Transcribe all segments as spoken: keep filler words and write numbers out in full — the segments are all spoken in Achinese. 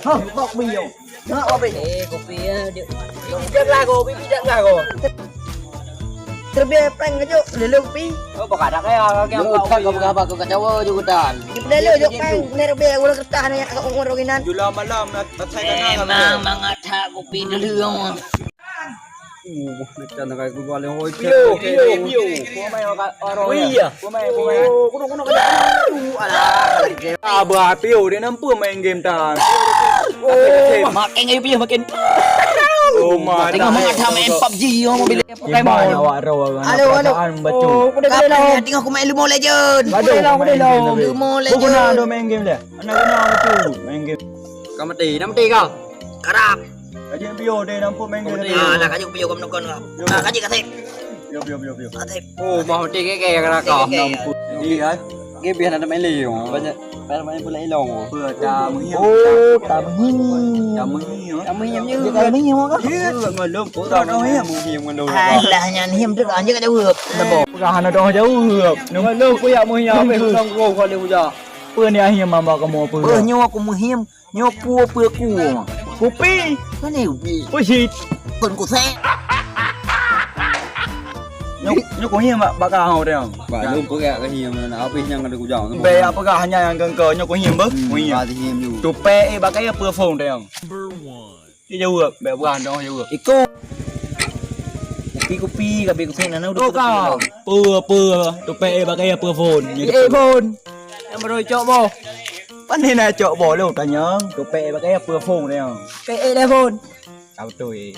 Hah, bak biyong. Nak apa ni? Eh, kopi ya. Dia, dia lagu, pipi dak lagu. Terbiar prank aja, lele kopi. Oh, baka dak ya, kau kau kau kau kau kau jok tan. Di pedalo jok prank, bener be, ulah kertas ni, aku ngurung inan. Jula malam, tak saya kenal. Memang mangat hak kopi dulu. Uh, macam nak aku balik hoi. Pio, pio, pio. Pemain orang. Oh iya. Pemain, pemain. Oh, kuno kuno kuno. Alah. Abah pio dia nampu main game tan. Oh, makin ayo pio makin. Oh, ma. Tengok mak ada main PUBG yang mobil Pokemon. Awak rawa. Halo, halo. Baca. Oh, kuda kuda lah. Tengok aku main Limo Legend. Aduh, kuda lah, kuda lah. Limo Legend. Bukan ada main game dia. Anak kena tu main game. Kau mati, dah mati kau. Karap. Kaji pio deh nampu main game. Ah, lah kaji pio kau menukar kau. Ah, kaji kasih. Pio pio pio pio. Kasih. Oh, mau mati ke ke kena kau. Nampu. Jadi kan. Game biar ada main leo. Banyak banyak main bola elong. Apa dah menghiam. Oh, tak menghiam. Tak menghiam. Tak menghiam juga. Tak menghiam kah? Ya, belum. Kau tak menghiam. Menghiam belum. Alah nyan hiam tu anjing kat jawab. Tabo. Pegang hana dah jawab. Nunggu lu ku ya menghiam. Apa kau kau boleh ujar? Apa ni akhir mama kamu apa? Beuh nyoe aku muhim, nyoe pue-pue ku. Kupi. Mana kupi? Kusit. Kon kusek. Nyoe nyoe kuhim bak bak kah orang. Bak lu peugah ke him nak habis nyang ada kujang. Be apa kah hanya yang kengke nyoe kuhim beuh. Kuhim. Ba him ju. Tupe eh bak kaya pue phone tayang. Dia jawab, baik bukan dong jawab. Iko. Kupi-kupi, kapi kupi nana udah. Oh kau. Pue pue, tupe eh bak kaya pue phone. Eh phone. Yang baru cok boh. Pandai nak cok boh lu tanya. Tupe eh bak kaya pue phone dia. Pe eh dah phone. Tahu tu eh.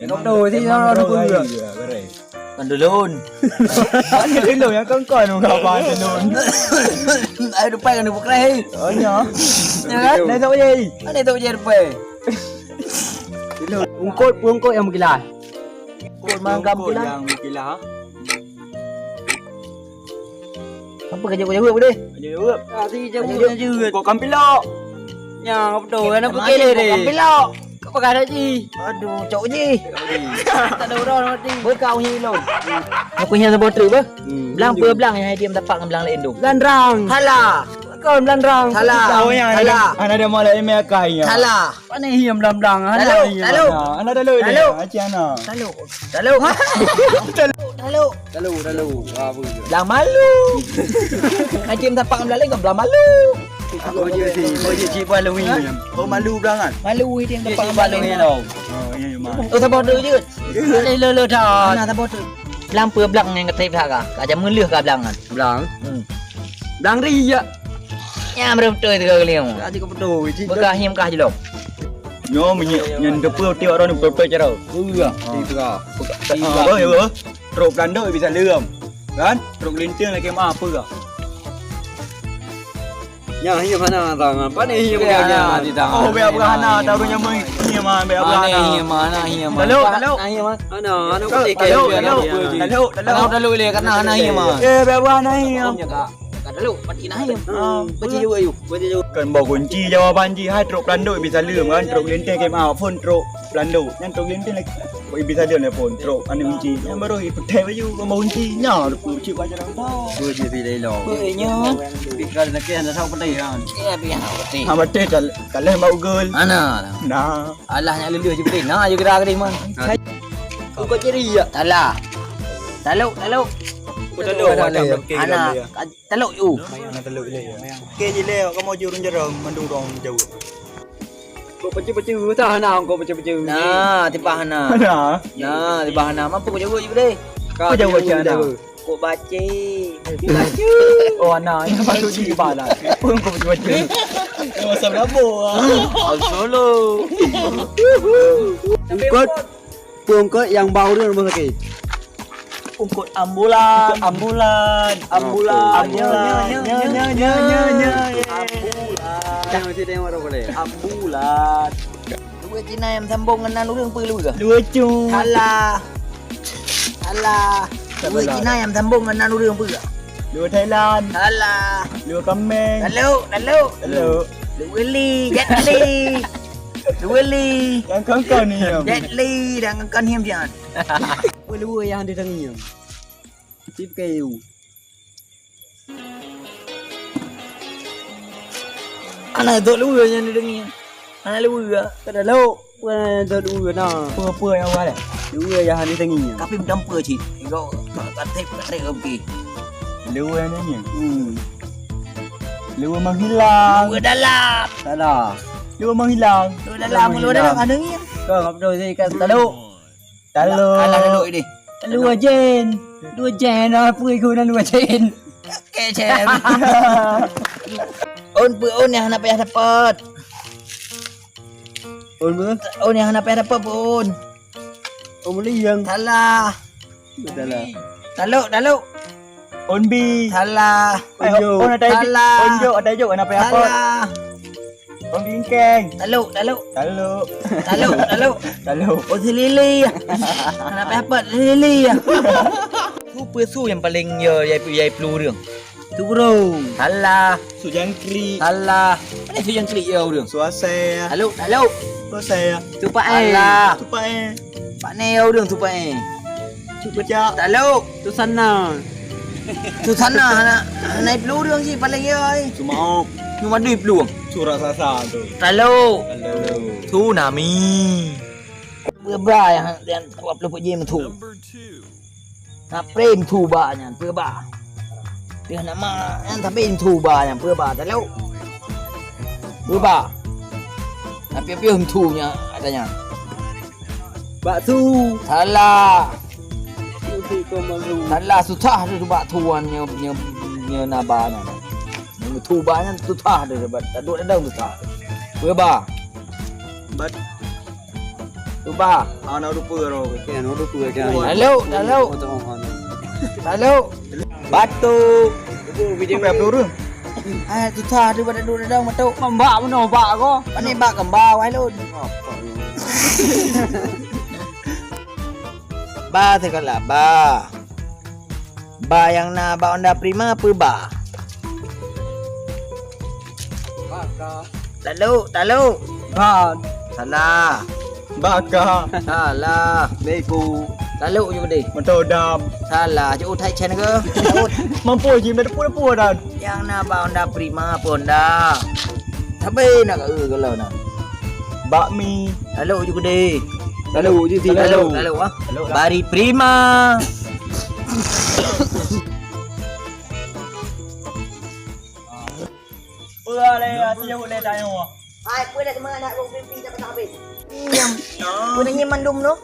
Kau tahu sih orang tu pun juga. Kan dulun. Kan dulun yang kongkon orang apa dulun. Ayo depan kan bukan. Oh nya. Ya kan? Dah tak boleh. Mana tak boleh depan? Ungkot pungkot yang mengkilat. Ungkot mangga mengkilat. Yang mengkilat. Apa kerja kau jawab deh? Jawab. Ah, si jawab jawab. Kau kampilok. Nyang apa tu? Anak kau kele deh. Kampilok. Kau pakai dah ji. Aduh, cok ji. Tak ada orang mati. Bekau hi lo. Aku hian saboh truk bah. Belang pe belang yang dia dapat dengan belang lain tu. Belang rang. Salah. Kau belang rang. Salah. Salah. Anak dia malah email kai ya. Salah. Pane hiam blang-blang, hana hiam. Taluk. Ana, ana taluk ni. Taluk. Aceh ana. Taluk. Taluk. Taluk. Taluk, taluk. Ah, apa tu? Blang malu. Aceh tapak blang lain kan blang malu. Aku je si, aku je cik bang Lui. Oh, malu blang kan? Malu dia tapak blang lain. Oh, iya, iya, mak. Oh, sabar dulu je. Lo, lo, lo, dah. Ana sabar tu. Blang pe blang yang kata dah ka. Ka jam meuleuh ka blang kan. Blang. Hmm. Blang ri ya. Ya, betul tu kau liang. Tadi kau betul, cik. Bekah hiam kah jelong. Nyoe minyak nyan depe tiap orang ni betul cara. Iya. Tiga. Ah, apa ya? Trok pelandok bisa leuem. Kan? Trok linteng lagi mah apa kah? Nya hiam hana tangan. Pane hiam kah nya di tangan. Oh, biar bukan hana, taruh nyamai. Hiam ah, biar bukan hana. Hiam hana hiam. Taluk, taluk. Hiam hana, hana. Taluk, taluk. Taluk, taluk. Taluk, taluk le karena hana hiam ah. Eh, biar bukan hana hiam. Ka taluk, pati na ayam. Ah, pati jawab ayuh. Pati jawab. Kan bak kunci jawapan jih, hai trok pelandok bisa leuem kan, trok linteng ke maaf, phone trok pelandok. Nyan trok linteng lagi. Bisa leuem lah phone, trok anu kunci. Nyan baru ipetai baju, kan bak kunci. Nya, ada kunci baju dalam. Oh, dia pilih lo. Oi, nya. Pikir nak kena tahu petai kan. Ya, biar tahu petai. Ha, betul kal-, kalah bak Google. Mana? Nah. Alah, nyak lulus je petai. Nah, je gerak tadi, man. Kau kau ceri ya? Salah. Taluk, taluk. Kau taluk, macam dalam kek dalam dia. Ana, taluk yu. Ana taluk dia. Kek je le, kamu jurung jarang mandung dong jauh. Kau pecah-pecah, tak hana kau pecah-pecah. Nah, tiba hana. Hana. Nah, tiba hana. Mampu kau jawab je boleh. Kau jawab je hana. Kok bace. Oh, ana, ini baru tiba lah. Pun kau pecah-pecah. Masa berapa? Solo. Kau Pungkot yang bau dia rumah sakit. Pungkot ambulan. Ambulan. Ambulan. Ambulan. Nya, nya, nya, nya, nya, nya. Ambulan. Dah, mesti tengok orang boleh. Ambulan. Dua Cina yang sambung dengan urang apa lu ke? Dua cu. Salah. Salah. Dua Cina yang sambung dengan urang apa ke? Dua Thailand. Salah. Dua kameng. Lalu, lalu. Lalu. Dua li, jet li. Dua li. Yang kongkong ni, ya. Jet li dan kongkong ni, Pian. Dua yang ada dalam ni. Tip kayu. Nah, dok luwe nyang didengi. Hana luwe. Kada lok. Peue dok luwe na. Peue-peue nyang awai. Luwe nyang hana didengi. Tapi meutampeue cit. Enggak katrek-katrek oke. Luwe nyang ni. Hmm. Luwe menghilang. Luwe dalam. Salah. Luwe menghilang. Luwe dalam, luwe dalam ada ni. Kau apa tu saya kat taluk. Taluk. Alah, taluk ini. Luwe jen. Luwe jen apa iku nan luwe jen. Oke, jen. On peue on nyang hana payah dapat. On peue? On nyang hana payah dapat peue on. Oh, meuliang. Salah. Salah. Taluk, taluk. On bi. Salah. Eh, Onjok. On atai jok. Salah. Onjok atai jok, hana payah dapat. Salah. On bingkeng. Taluk, taluk. Taluk. Taluk, taluk. Taluk. Oh, silili. Hana payah dapat, silili. Su peue su nyang paleng ya, ya, ya peuluh ureueng? Su burung. Salah. Su jangkrik. Salah. Mana su jangkrik ya ureueng? Su asèe. Taluk, taluk. Su asèe. Su paéh. Salah. Su paéh. Pane ya ureueng su paéh? Su pecak. Taluk. Su sana. Su sana hana, hana peuluh ureueng sih paleng ya. Su maok. Su madui peuluh. Su raksasa tu. Taluk. Taluk. Tsunami. Peue ba nyang, nyang dua puluh peuet jih meusu. Na prem su ba nyan, peue ba. Teuh nama nyan tapi su ba nyan, peue ba, taluk. Peue ba. Na piôh-piôh su nyan, katanya. Baksu. Salah. Salah, susah tu baksu nyan, nyoe, nyoe, nyoe na ba nyan. Nyoe su ba nyan susah tu, taduek dalam susah. Peue ba. Bat- Cuba. Ah, na dupeue roh. Okey, na dupeue, okey. Taluk, taluk. Taluk. Batu. Apa yang peluru? Ah, susah tu pada duduk dalam batu. Mambak mana bak ko? Mana bak kembar, wai lun. Ba sekolah, ba. Ba nyang na bak Honda Prima peue ba? Baka. Taluk, taluk. Ban. Salah. Baka. Salah. Beko. Taluk je deh. Motor dam. Salah. Cuk utai chen ke? Mampu je, mampu, mampu dan. Nyang na bak Honda Prima peue Honda? Sabe nak ke kalau na? Bakmi. Taluk je deh. Taluk je, taluk. Taluk, taluk ah. Taluk lah. Bari Prima. Peue lé, asyik lé tanyoe. Hai, peue lé teuma aneuk ureueng pimpin dah patah habéh. Nyam. Peue nyan mandum tu?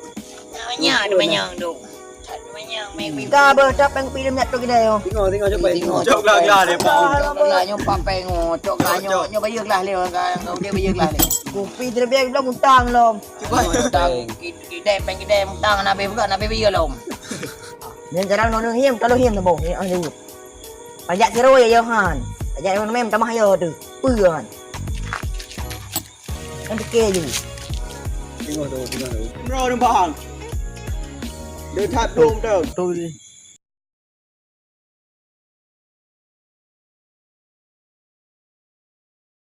Nyan, nyan tu. Ka beuh tap peng pilim nyak tu kidai yo. Tengok, tengok, cok peng. Cok gelah-gelah deh, Pak. Cok gelah nyoe, Pak, peng, oh. Cok gelah nyoe, nyoe bayeue gelah lé, ka, ka udép bayeue gelah lé. Kupi terbiak belum utang lom. Utang, ki-, kidai, peng kidai, utang, nabe buka, nabe bayeue lom. Nyan jarang noneng hiam, kalau hiam tembong, hiam, ah, jauh. Pajak siro ya, Yohan. Pajak Yohan mem tamah yo tu. Peue han? Kan teke ju. Tengok tu, tengok tu. Bro, nembang. Dia that dong tu. Tu ni.